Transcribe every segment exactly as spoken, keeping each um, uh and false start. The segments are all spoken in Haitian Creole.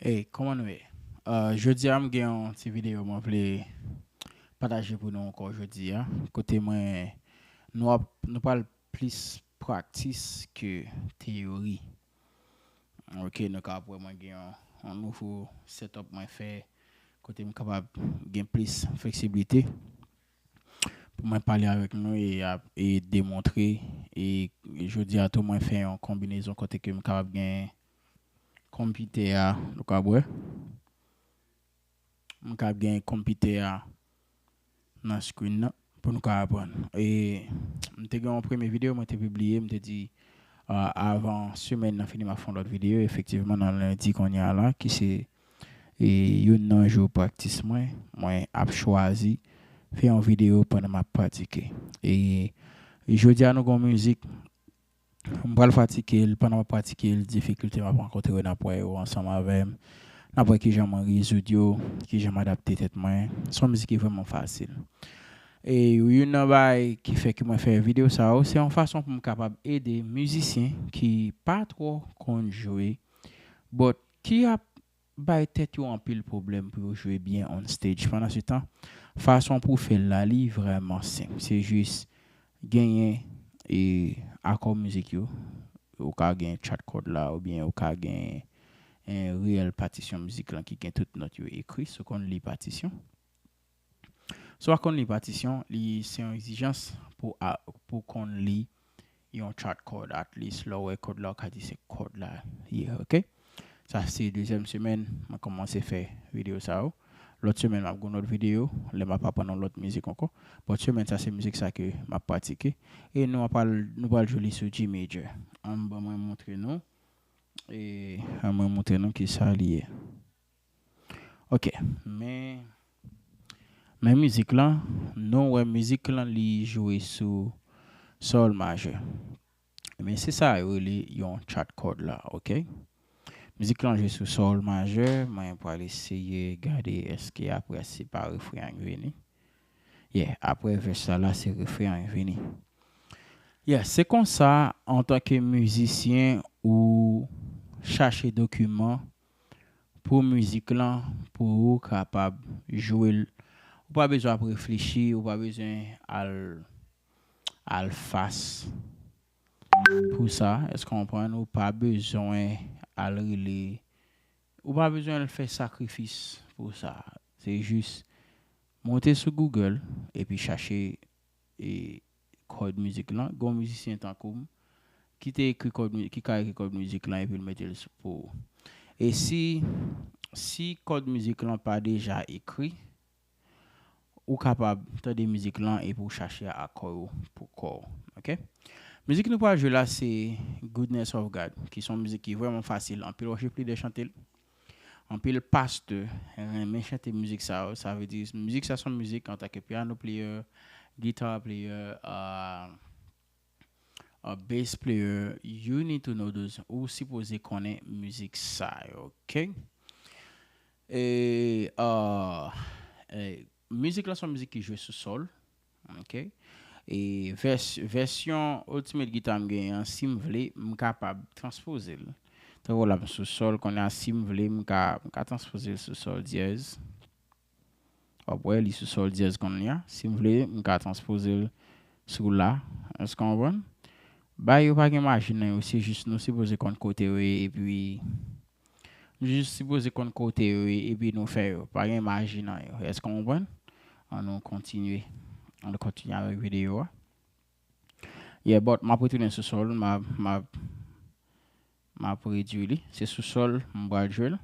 Hey, kòman nou ye? Uh, jodi a, m gen yon ti videyo mwen vle pataje pou nou ankò jodi a. Kote mwen, nou ap, nou pral plis praktis ke teyori. Ok, nou ka ap wè mwen gen yon, yon nouvo setup mwen fè kote m kapab gen plis fleksibilite pou mwen pale avèk nou e, ap- e demontre. E jodi a tou, mwen fè yon konbinezon kote ke m kapab gen konpitè a, nou ka wè. M kapab gen konpitè a nan screen nan pou nou ka aprann. E m te gen yon premye videyo mwen te pibliye, m te di uh, avan semèn nan fini, m ap fè yon lòt videyo. Efektivman, nan lendi kounye a la, ki se e youn nan jou praktis mwen, mwen ap chwazi fè yon videyo pandan m ap pratike. E jodi a, nou gen yon mizik, m pral pratike l, pandan m ap pratike l, difikilte m ap rankontre yo, n ap wè yo ansanm avè m. N ap wè kijan mwen rezoud yo, kijan m adapte tèt mwen. Se yon mizik ki vrèman fasil. E youn nan bagay ki fè ke mwen fè videyo sa yo, se yon fason pou m kapab ede mizisyen ki pa twò konn jwe, but ki ap bay tèt yo anpil pwoblèm pou yo jwe byen on stage. Pandan se tan, fason pou w fè l la, li vrèman senp. Se jis genyen e akò mizik yo. Ou ka gen chat kòd la, oubyen ou ka gen en reyèl patisyon mizik lan ki gen tout nòt yo ekri, si w konn li patisyon. Si w pa konn li patisyon, li se yon egzijans pou a- pou konn li yon chat kòd, at least lè w wè kòd la, w ka di se kòd la ye, ok? Sa se dezyèm semèn mwen kòmanse fè videyo sa yo. Lòt semèn, m ap gen yon lòt videyo, lè m ap aprann yon lòt mizik ankò. But semèn sa, se mizik sa ke m ap pratike. E nou ap al, nou pral jwe li sou G major. Ann, ban mwen montre nou. E ann mwen montre nou ki sa li ye. Ok, men, men mizik lan, nou wè mizik lan li jwe sou sòl majè. Men se sa yo rele yon chat kòd la, ok? Mizik lan jwe sou sòl majè, mwen pral eseye gade èske apre se pa refren an k vini. Yeah, apre vès sa la, se refren an k vini. Yeah, se konsa, antanke mizisyen, ou chache dokiman pou mizik lan, pou ou kapab jwe l. Ou pa bezwen ap reflechi, ou pa bezwen al, al fas pou sa. Èske w konprann? Ou pa bezwen al rele, ou pa bezwen al fè sakrifis pou sa. Se jis monte sou Google epi chache e, kòd mizik lan. Gen yon mizisyen tankou m ki te ekri kòd, mi- ki ka ekri kòd mizik lan epi l mete l sou pou ou. E si, si kòd mizik lan pa deja ekri, ou kapab tande mizik lan epi w chache akò yo pou kò w. Ok? Mizik nou pral jwe la se Goodness of God, ki se yon mizik ki vrèman fasil. Anpil worship leader chante l. Anpil pastè renmen chante mizik sa yo. Sa vle di, mizik sa se yon mizik antanke piano player, guitar player, uh, uh, bass player, you need to know those. Ou sipoze konnen mizik sa yo, ok? E, uh, e, mizik la se yon mizik ki jwe sou sòl. Ok? E vès- vèsyon Ultimate Guitar m genyen an, si m vle, m kapab transpoze l. Tankou la m sou sòl, kounye a, si m vle, m ka, m ka transpoze l sou sòl dyèz. W ap wè, li sou sòl dyèz kounye a. Si m vle, m ka transpoze l sou la. Èske w konprann? Bagay yo pa gen maji nan yo, se jis nou sipoze konn kote yo ye, epi nou jis sipoze konn kote yo ye, epi nou fè yo. Pa gen maji nan yo. Èske w konprann? Ann nou kontinye. Ann nou kontinye avèk videyo a. Yeah, but m ap retounen sou sòl, m ap, m ap, m ap redui li. Se sou sòl, m pral jwe l.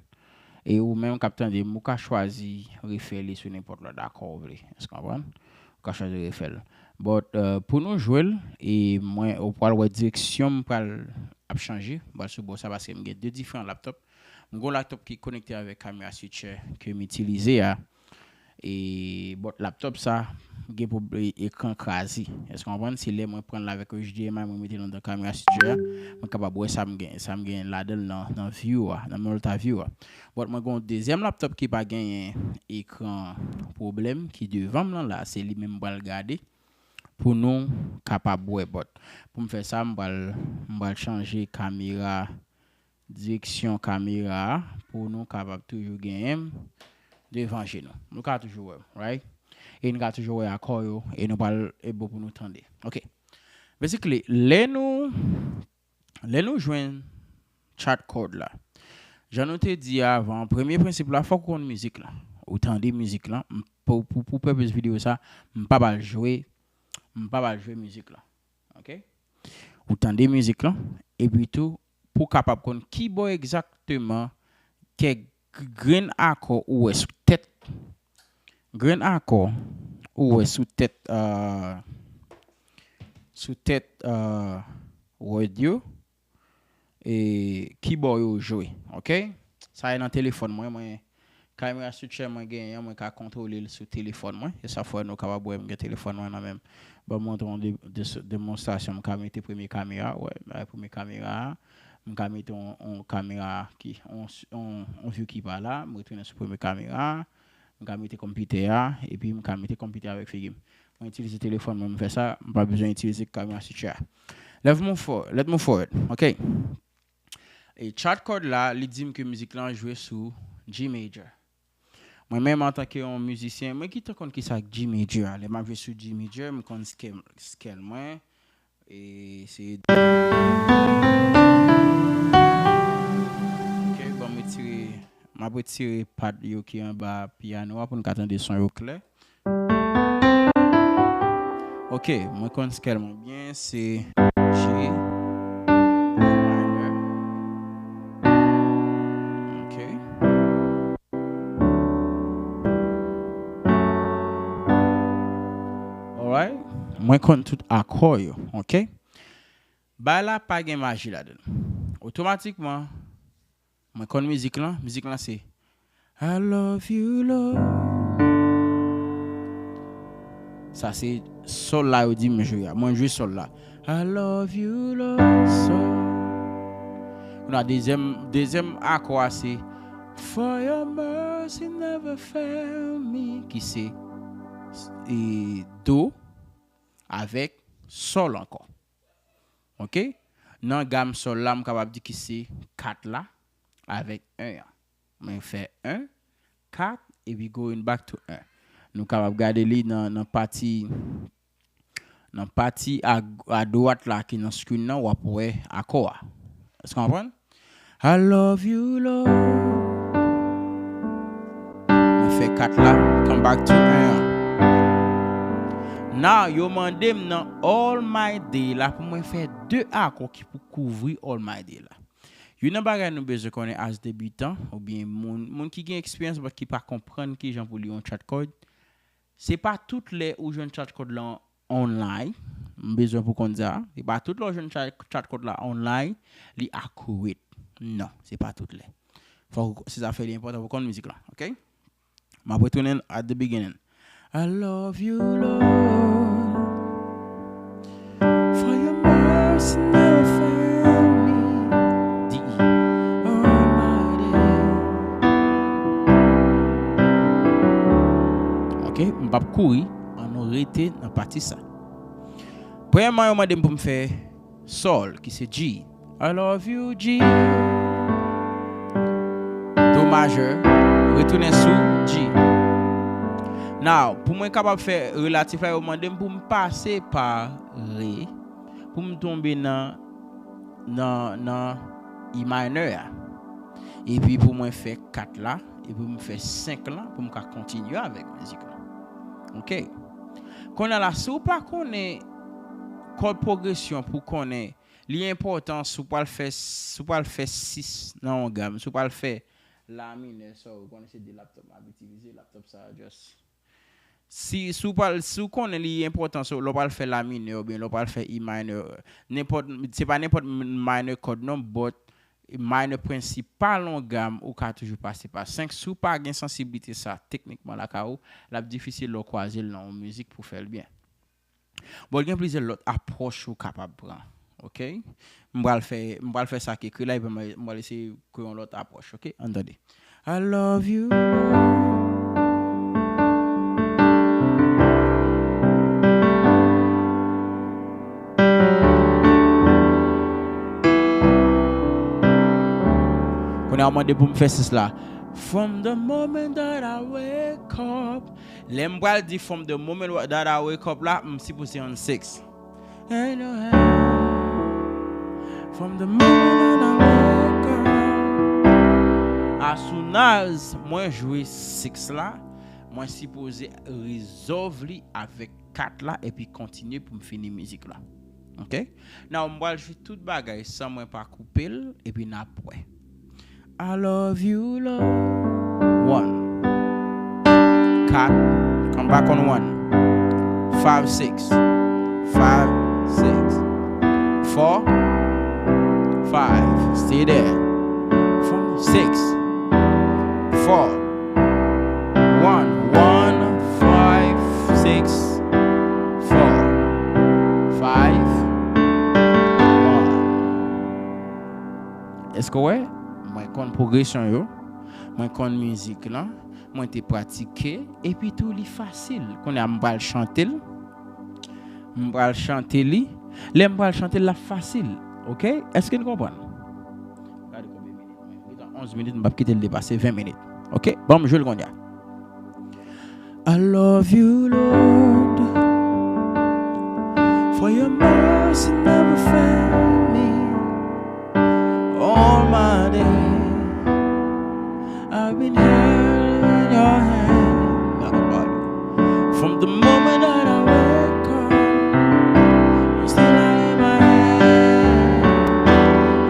E ou menm k ap tande m, ou ka chwazi refè li sou nenpòt lòt akò ou vle. Èske w konprann? Ou ka chwazi refè l. But, uh, pou nou jwe l, e mwen, ou pral wè direksyon m pral ap chanje. M pral sou bò sa paske m gen de diferan laptop. M gen yon laptop ki konekte avèk kamera switcher ke m itilize a. E, but laptop sa, gen pwob- e- ekran kraze. Èske w konprann? Se lè mwen pran l avèk H D M I, mwen mete l anndan kamera switcher a, mwen kapab wè sa m gen, sa m gen ladan l nan, nan view a, nan Multiview a. But mwen gen yon dezyèm laptop ki pa genyen ekran pwoblèm, ki devan m lan la, se li menm m pral gade pou nou kapab wè. But pou m fè sa, m pral, m pral chanje kamera direksyon kamera a pou nou kapab toujou genyen m devan je nou. Nou ka toujou wè m, right? E nou ka toujou wè akò yo, e nou pral, e bon pou nou tande. Ok. Basically, lè nou, lè nou jwenn chord la, jan nou te di avan, premye prensip la, fòk ou konn mizik lan. Ou tande mizik lan, m, pou, pou, pou pèpès videyo sa, m pa pral jwe, m pa pral jwe mizik lan. Ok? Ou tande mizik lan, epi tou, pou w kapab konn kibò egzakteman kèk grenn akò ou wè sou tèt, grenn akò ou wè sou tèt, euh, sou tèt, euh, word yo, e kibò yo jwe, ok? Sa e nan telefòn mwen, mwen, kamera switcher mwen genyen an, mwen ka kontwole l sou telefòn mwen. E sa fè nou kapab wè m gen telefòn mwen nan men m. Ban m montre yon de, de, demonstrasyon. M ka mete premye kamera, wè, premye kamera a. M ka mete yon, yon kamera ki, yon, yon, yon view ki pa la. M retounen sou premye kamera a. M ka mete konpitè a, epi m ka mete konpitè avèk figi m. Mwen itilize telefòn mwen, m fè sa, m pa bezwen itilize kamera switcher a. Let's move forward, let's move forward, ok? E chord la, li di m ke mizik lan jwe sou G major. Mwen menm, antanke yon mizisyen, mwen ki te konn kisa k G major a. Lè m ap jwe sou G major, m konn scale, scale mwen. E se Ok, bon, m retire, m ap retire pad yo ki anba pyano a pou n ka tande son yo klè. Ok, mwen konn scale mwen byen, se G, E minor. Ok. Alright. Mwen konn tout akò yo, ok? Bagay la pa gen maji ladan l. Otomatikman, mwen konn mizik lan. Mizik lan se I love you, Lord. Sa se sol la yo di m jwe a. Mwen jwe sol la. I love you, Lord, so. Kounye a, dezyèm, dezyèm akò a se For your mercy never fail me, ki se, e, do avèk sol ankò. Ok? Nan gam sol la, m kapab di ki se kat la avèk en an. Mwen fè en, kat, epi going back to en. Nou kapab gade li nan, nan pati, nan pati a, a dwat la ki nan screen nan, w ap wè akò a. Èske w konprann? I love you, Lord. Mwen fè kat la, come back to en an. Now, yo mande m nan All My Day la pou mwen fè de akò ki pou kouvri All My Day la. Youn nan bagay nou bezwen konnen as debitan, oubyen moun, moun ki gen eksperyans, but ki pa konprann kijan pou li yon chord, se pa tout lè ou jwenn chord la online, m bezwen pou konn sa, se pa tout lè ou jwenn chord la online, li accurate. Non, se pa tout lè. Fòk, se sa fè li enpòtan pou konn mizik la, ok? M ap retounen at the beginning. I love you, Lord, for your mercy never fail me. D E. All my day. Ok, m p ap kouri, ann nou rete nan pati sa. Premyèman, yo mande m pou m fè sol, ki se G. I love you, G. Do majè, retounen sou G. Now, pou mwen kapab fè relatif la, yo mande m pou m pase pa re, pou m tonbe nan, nan, nan E minor a. Epi pou mwen fè kat la, epi pou m fè senk lan, pou m ka kontinye avèk mizik la. Ok. Kounye a la, si w pa konnen kòd pwogresyon pou konnen li enpòtan si w pral fè, si w pral fè sis nan yon gam, si w pral fè la minè, sa w konnen se de laptop m ap itilize, laptop sa a just. Si, si w pral, si w konnen li enpòtan, so, lè w pral fè la minè oubyen lè w pral fè E minor, nenpòt, se pa nenpòt minor chord non, but minor prensipal yon gam, ou ka toujou pase pa senk. Si w pa gen sansiblite sa teknikman lakay ou, l ap difisil lè w kwaze l nan yon mizik pou fè l byen. Bon, gen plizyè lòt apwòch ou kapab pran. Ok? M pral fè, m pral fè sa k ekri la, epi m, m pral eseye kwè yon lòt apwòch. Ok? Ann tande. I love you. Ou mande pou m fè six la. From the moment that I wake up. Lè m pral di from the moment that I wake up la, m sipoze on six. Ain't no help. From the moment that I wake up. As soon as mwen jwe six la, mwen sipoze resolve li avèk kat la epi kontinye pou m fini mizik la. Ok? Now, m pral jwe tout bagay san mwen pa koupe l, epi n ap wè. I love you, Lord. One. Kat. Come back on one. Five, six. Five, six. Four. Five. Stay there. From six. Four. One. One. Five. Six. Four. Five. One. Èske w wè? Mwen konn pwogresyon yo. Mwen konn mizik lan. Mwen te pratike. Epi tou, li fasil. Kounye a, m pral chante l. M pral chante li. Lè m pral chante l, l ap fasil. Ok? Èske n konprann? Gade konbyen minit mwen. Li nan onz minit, m p ap kite l depase ven minit. Ok? Ban m jwe l kounye a. I love you, Lord, for your mercy never fail me. All my days, I've been held in your hand. From the moment that I wake up, I'm still in my hand.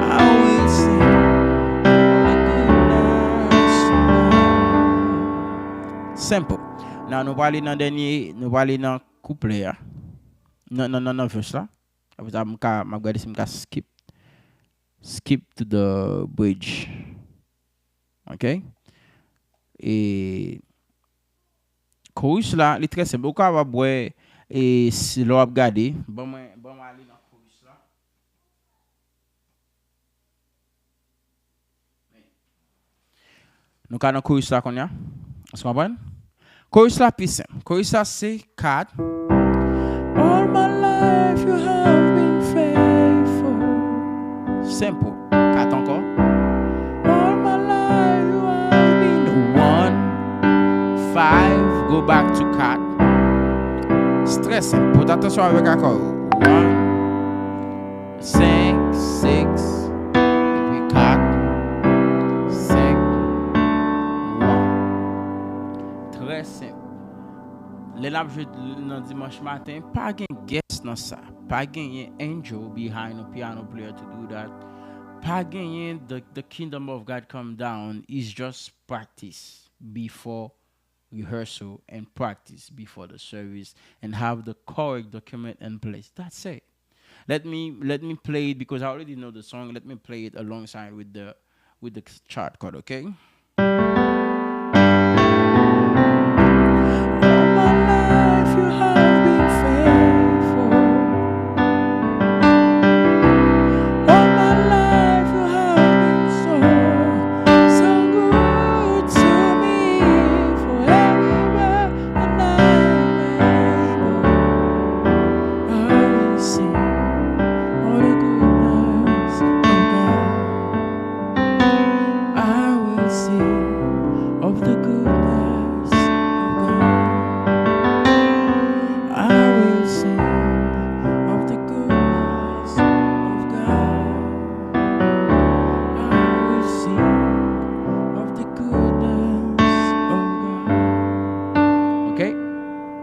I will sing the goodness of God. Simple. Now, nou prale nan dènye, nou prale nan kouplè a. Nan, nan, nan, nan verse la. Apre sa, m ka, m ap gade si m ka skip. Skip to the bridge. Ok? E chorus la, li trè senp. Ou kapab wè, e si lè w ap gade, ban mwen, ban mwen ale nan chorus la. Nou ka nan chorus la kounye a. Èske w konprann? Chorus la pi senp. Chorus la se kat. All my life you have been faithful. Simple. Kat ankò. All my life you have been one, five, go back to kat. Se trè senp. Pote atansyon avèk akò yo. One, senk, six, epi kat, senk, one. Trè senp. Lè n ap jwe nan dimanch maten, pa gen guest nan sa. Pa genyen angel behind a piano player to do that. Pa genyen the, the kingdom of God come down. It's just practice before rehearsal and practice before the service and have the correct document in place. That's it. Let me let me play it because I already know the song. Let me play it alongside with the with the chart chord, okay? All my life you have been faithful. All my life you have been so, so good to me. For everywhere and I may go, I will sing all the goodness of God. I will sing of the goodness of God. I will sing of the goodness of God. I will sing of the goodness of God. Ok?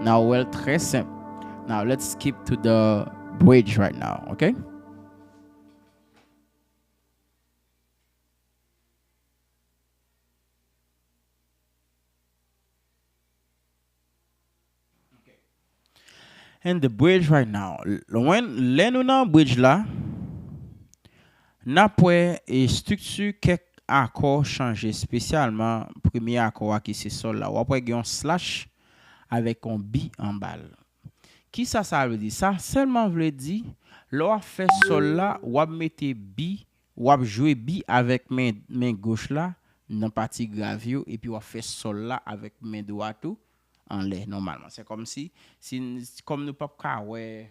Now, well, trè senp. Now, let's skip to the bridge right now, ok? And the bridge right now. Lwen, lè nou nan bridge la, n ap wè estrikti kèk akò chanje, espesyalman premye akò a ki se sòl la. W ap wè gen yon slash avèk yon bi anba l. Kisa sa vle di? Sa sèlman vle di, lè w ap fè sòl la, w ap mete bi, w ap jwe bi avèk men, men goch la nan pati grav yo, epi w ap fè sòl la avèk men dwat ou anlè nòmalman. Se kòmsi, si, kòm nou p ap ka wè,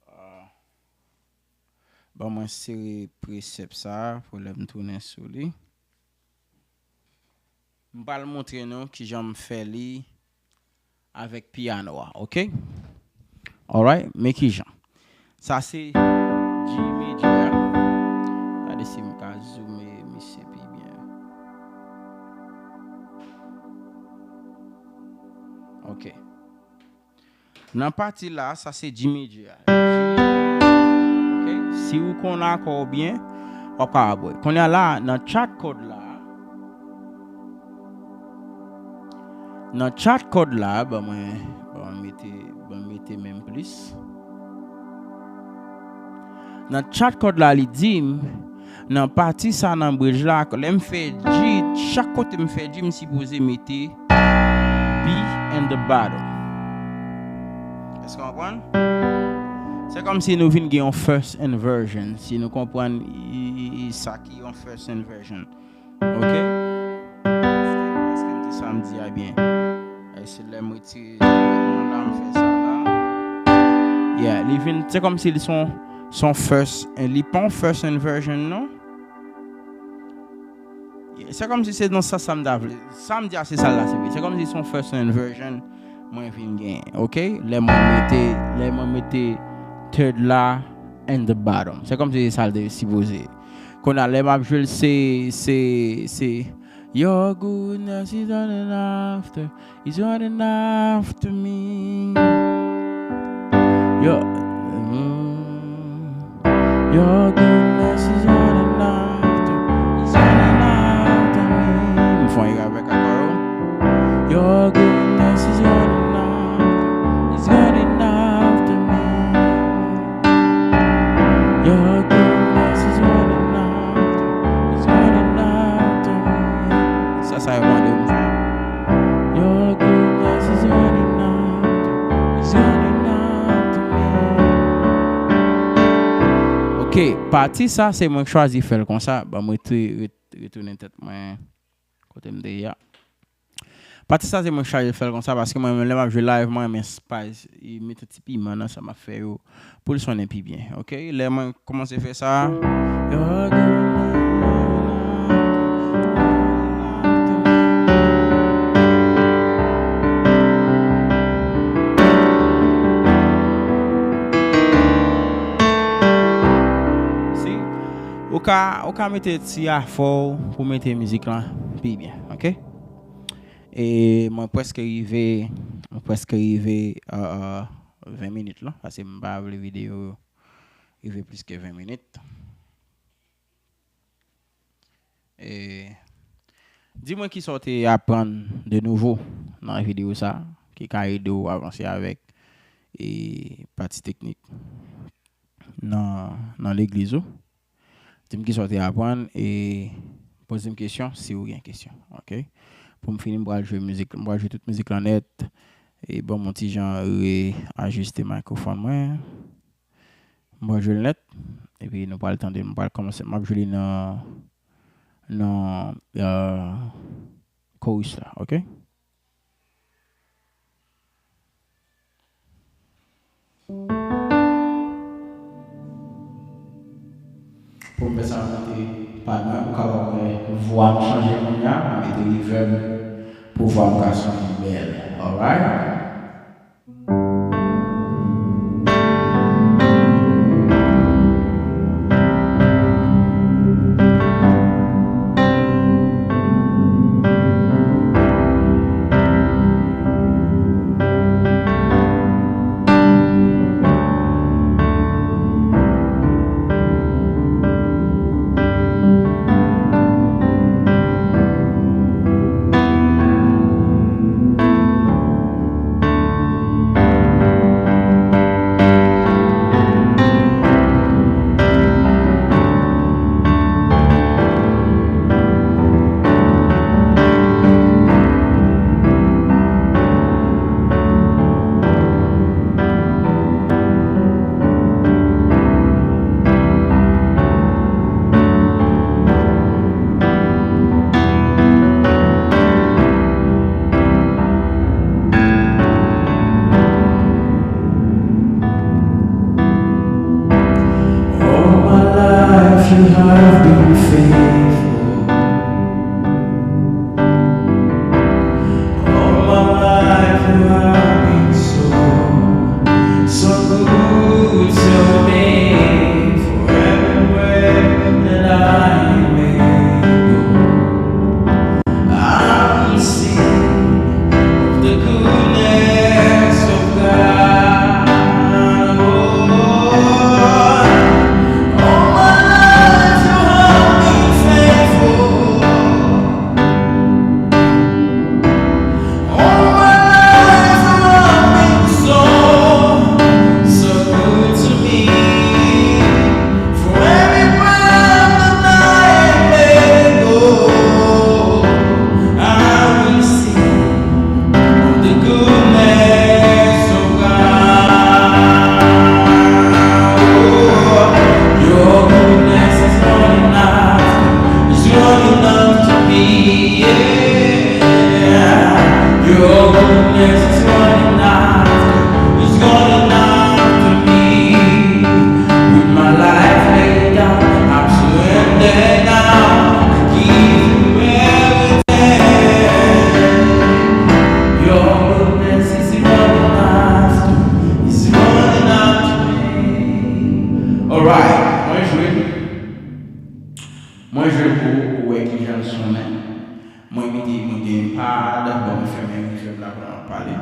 euh, Ban mwen sere presèp sa pou lè m tounen sou li. M pral montre nou kijan m fè li avèk pyano a, oke? Alright, men kijan. Sa se G major a. Gade si m ka zoome misye pi byen. Oke. Nan pati la, sa se G major a. Oke? Si ou konn akò w byen, w ap kapab wè. Kounye a la, nan chat kòd la, nan chat kòd la, ban mwen, ban mwen mete, ban mwen mete menm plis. Nan chat kòd la, li di m, nan pati sa nan bridge la, lè m fè G, chak kote m fè G, m sipoze mete B in the bottom. Èske w konprann? Se kòmsi nou vin gen yon first inversion, si nou konprann i, i, i, sa ki yon first inversion. Oke? Èske, èske m di sa m di a byen? E se lè m retire moun la, m fè sa la. Yeah, li vin, se kòmsi li son, son first, li pa yon first inversion, non? Yeah, se kòmsi se nan sans sa m ta vle. Sa m di a se sa l la, se vre. Se kòmsi se yon first inversion mwen vin gen, oke? Lè mwen mete, lè mwen mete third la in the bottom. Se kòmsi se sa l te sipoze. Kounye a, lè m ap jwe l, se, se, se, Your goodness is running after, is running after me. Your, mm, your goodness is running after, is running after me. M fè yon erè avèk akò yo. Your goodness is running after, is running after me. Your goodness is running after, is running after me. Sa, sa yo mande m fè. Your goodness is running after, is running after me. Oke, pati sa, se mwen k chwazi fè l konsa. Ban mwen rete, ret-, retounen tèt mwen kote m te ye a. Pati sa se mwen k chwazi fè l konsa, paske mwen menm lè m ap jwe live, mwen renmen spice, e mete ti piman nan sa m ap fè yo, pou l sonnen pi byen, oke? Lè mwen kòmanse fè sa, si, ou ka, ou ka mete ti afò w pou mete mizik lan pi byen, oke? E mwen prèske rive, mwen prèske rive, euh, ven minit lan, paske m pa vle videyo rive plis ke ven minit. E di mwen kisa w te aprann de nouvo nan videyo sa, ki ka ede w avanse avèk, e, pati teknik nan, nan legliz ou. Di m kisa w te aprann e poze m kesyon si w gen kesyon, oke? Pou m fini, m pral jwe mizik, m pral jwe tout mizik lan nèt e ban m yon ti jan reyajiste mikrofòn mwen. M pral jwe l nèt epi nou pral tande, m pral kòmanse, m ap jwe li nan, nan, euh, chorus la, oke? Pou m fè sa, m mete pad mwen, ou kapab wè vwa m chanje kounye a, m mete reverb pou vwa m ka sonnen bèl. Alright? You have been faithful. All my life you have been so, so good to me. For everywhere that I may go, I will sing of the goodness of God. Oh, all my life you have been faithful. All my life you have been so, so good to me. For every breath that I may go, I will sing of the goodness of God. Oh, your goodness is running after, is running after me, yeah. Your goodness is running after, is running after me. With my life laid down, I'm surrendered now. I give you everything. Your goodness is running after, is running after me. Alright, mwen jwe. Mwen jwe pou ou wè kijan l sonnen. Mwen mete, mwen gen pad, bon, mwen fèmen reverb la pandan m ap pale.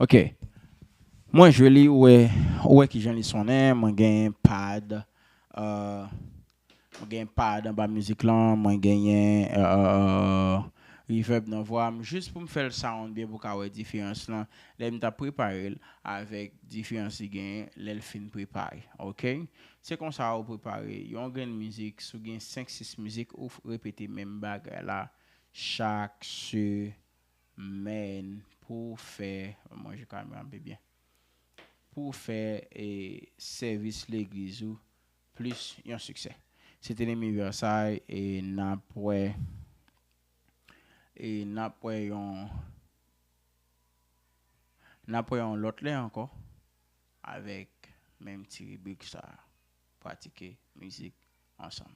Ok. Mwen jwe li, ou wè, ou wè kijan li sonnen, mwen gen pad, euh, mwen gen pad anba mizik lan, mwen genyen, euh, reverb nan vwa m, jis pou m fè l sound byen pou w ka wè diferans lan, lè m t ap prepare l avèk diferans li genyen lè l fin prepare, ok? Se konsa ou prepare yon grenn mizik, si w gen senk, sis mizik, ou f-, repete menm bagay la chak semèn pou w fè, mwen jwe kamera m pi byen, pou w fè, e, sèvis legliz ou plis yon siksè. Se te Nemy Versailles, e n ap wè, e n ap wè yon, n ap wè yon lòt lè ankò avèk menm ti ribrik sa a, pratike mizik ansanm.